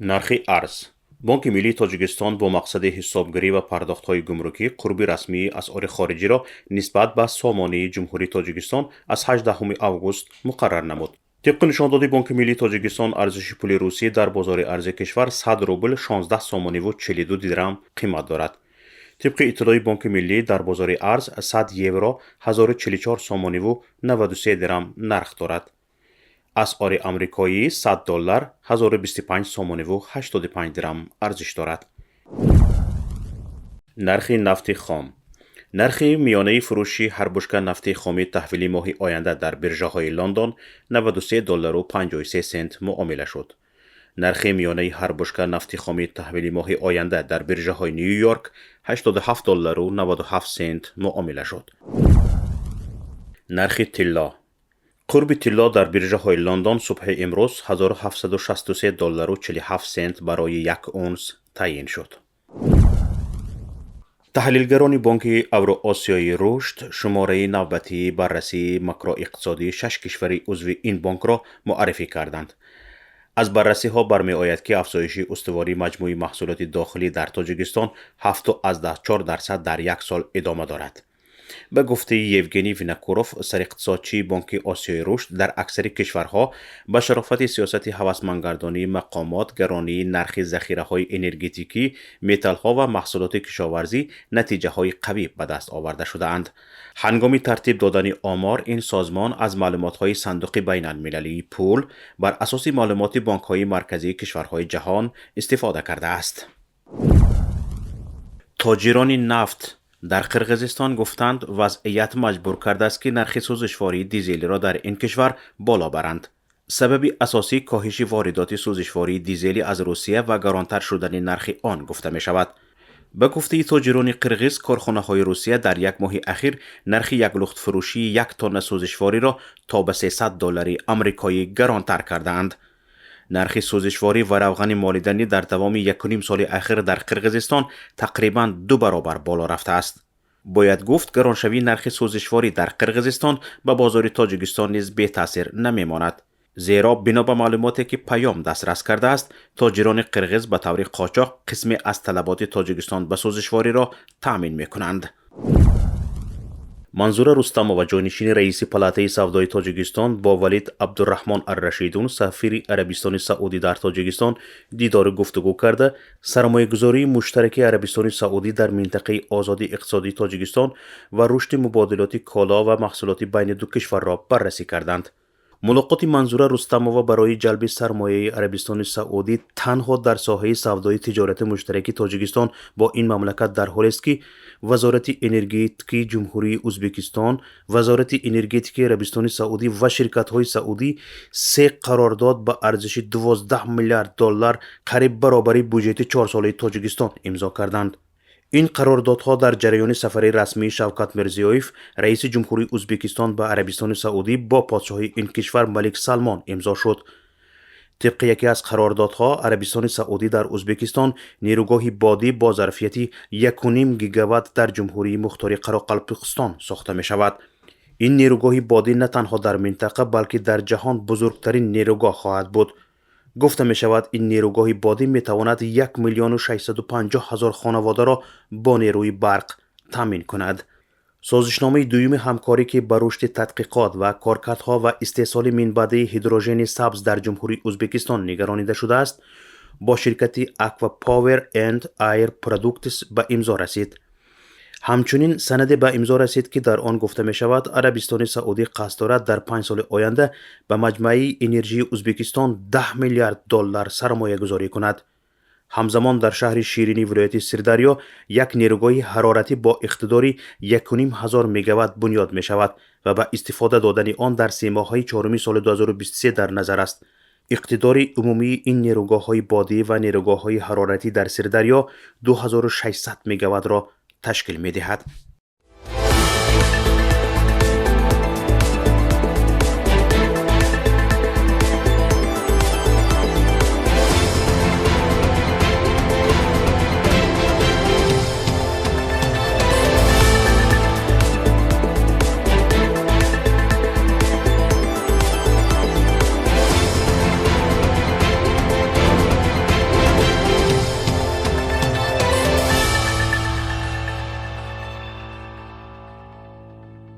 Нархи арз. Бонки миллии Тоҷикистон бо мақсади ҳисобгирӣ ва пардохтҳои гумрукӣ қурби расмии асъори хориҷиро нисбат ба сомонии Ҷумҳурии Тоҷикистон аз 18 август муқаррар намуд. Тибқи нишондоди Бонки миллии Тоҷикистон, арзиши пули русӣ дар бозори арзи кишвар 100 рубл 16 сомониву 42 дирам қимат дорад. Тибқи иттилои Бонки миллӣ, дар бозори арз 100 евро 1044 сомониву 93 дирам нарх дорад. Асъори амрикоӣ 100 доллар 1025 сомониву 85 дирам арзиш дорад. Нархи нафти хом. Нархи миёнаи фурӯши ҳар бушка нафти хоми таҳвили моҳи оянда дар биржаҳои Лондон 93 доллару 53 сент муомила шуд. Нархи миёнаи ҳар бушка нафти хоми таҳвили моҳи оянда дар биржаҳои Ню Йорк 87 доллару 97 сент муомила шуд. Нархи тилло. Қурби тилло дар биржаҳои Лондон субҳи имрӯз 1763 доллару 47 сент барои як унс таъйин шуд. Таҳлилгарони Бонки Авроосиёи рушд шумораи навбатии баррасии макроиқтисодии шаш кишвари узви ин бонкро муаррифӣ карданд. Аз баррасиҳо бармеояд, ки афзоиши устувори маҷмӯи маҳсулоти дохилӣ дар Тоҷикистон 7,4% дар як сол идома дорад. Ба гуфтаи Евгений Винокуров, сариқтисодчии Бонки Осиёи рушд, дар аксари кишварҳо ба шарофати сиёсати ҳавасмандгардонии мақомот, гаронии нархи захираҳои энергетикӣ, металлҳо ва маҳсулоти кишоварзӣ натиҷаҳои қавӣ ба даст оварда шудаанд. Ҳангоми тартиб додани омор ин созмон аз маълумотҳои Сандуқи байналмилалии пул бар асоси маълумоти бонкҳои марказии кишварҳои ҷаҳон истифода кардааст. Тоҷирони нафт дар Қирғизистон гуфтанд, вазъият маҷбур кардааст, ки нархи сӯзишвории дизелиро дар ин кишвар боло баранд. Сабаби асосӣ коҳиши воридоти сӯзишвории дизелӣ аз Русия ва гаронтар шудани нархи он гуфта мешавад. Ба гуфтаи тоҷирони қирғиз, корхонаҳои Русия дар як моҳи ахир нархи яклухтфурӯшии як тонна сӯзишвориро то ба 300 доллари амрикоӣ гаронтар кардаанд. Нархи сӯзишворӣ ва равғани молиданӣ дар давоми якуним соли ахир дар Қирғизистон тақрибан ду баробар боло рафтааст. Бояд гуфт, гароншавии нархи сӯзишворӣ дар Қирғизистон ба бозори Тоҷикистон низ бетаъсир намемонад, зеро бино ба маълумоте, ки Паём дастрас кардааст, тоҷирони қирғиз ба таври қочоқ қисме аз талаботи Тоҷикистон ба сӯзишвориро таъмин мекунанд. Манзура Рустамова, ҷойнишини раиси Палатаи савдои Тоҷикистон, бо Валид Абдураҳмон Аррашидун, сафири Арабистони Саудӣ дар Тоҷикистон, дидору гуфтугӯ карда, сармоягузории муштараки Арабистони Саудӣ дар минтақаи озоди иқтисодии Тоҷикистон ва рушди мубодилоти коло ва маҳсулоти байни ду кишварро баррасӣ карданд. Мулоқоти Манзура Рустамова барои ҷалби сармояи Арабистони Саудӣ танҳо дар соҳаи савдои тиҷорати муштараки Тоҷикистон бо ин мамлакат дар ҳолест, ки Вазорати энергетикии Ҷумҳурии Ӯзбекистон, Вазорати энергетикии Арабистони Саудӣ ва ширкатҳои саудӣ се қарордод ба арзиши 12 миллиард доллар, қариб баробари буҷети чорсолаи Тоҷикистон, имзо карданд. Ин қарордодҳо дар ҷараёни сафари расмии Шавкат Мирзиёев, раиси Ҷумҳурии Ӯзбекистон, ба Арабистони Саудӣ бо подшоҳи ин кишвар Малик Салмон имзо шуд. Тибқи яке аз қарордодҳо, Арабистони Саудӣ дар Ӯзбекистон нерӯгоҳи бодӣ бо зарфияти 1,5 гигаватт дар Ҷумҳурии Мухтори Қарақалпоқистон сохта мешавад. Ин нерӯгоҳи бодӣ на танҳо дар минтақа, балки дар ҷаҳон бузургтарин нерӯгоҳ хоҳад буд. Гуфта мешавад, ин нерӯгоҳи бодӣ метавонад 1 650 000 хонаводаро бо нерӯи барқ таъмин кунад. Созишномаи дуюми ҳамкорӣ, ки ба рушди тадқиқот ва коркардҳо ва истеҳсоли минбаъдаи ҳидрожени сабз дар Ҷумҳурии Ӯзбекистон нигаронида шудааст, бо ширкати Aqua Power and Air Products ба имзо расид. Ҳамчунин санаде ба имзо расид, ки дар он гуфта мешавад, Арабистони Саудӣ қасд дорад дар 5 соли оянда ба маҷмӯаи энержии Ӯзбекистон 10 миллиард доллар сармоягузорӣ кунад. Ҳамзамон дар шаҳри Ширини вилояти Сирдарё як нерӯгоҳи ҳароратӣ бо иқтидори 1500 мегаватт бунёд мешавад ва ба истифода додани он дар семоҳаи чоруми соли 2023 дар назар аст. Иқтидори умумии ин нерӯгоҳҳои бодӣ ва нерӯгоҳҳои ҳароратӣ дар Сирдарё 2600 мегаваттро ташкил медиҳад.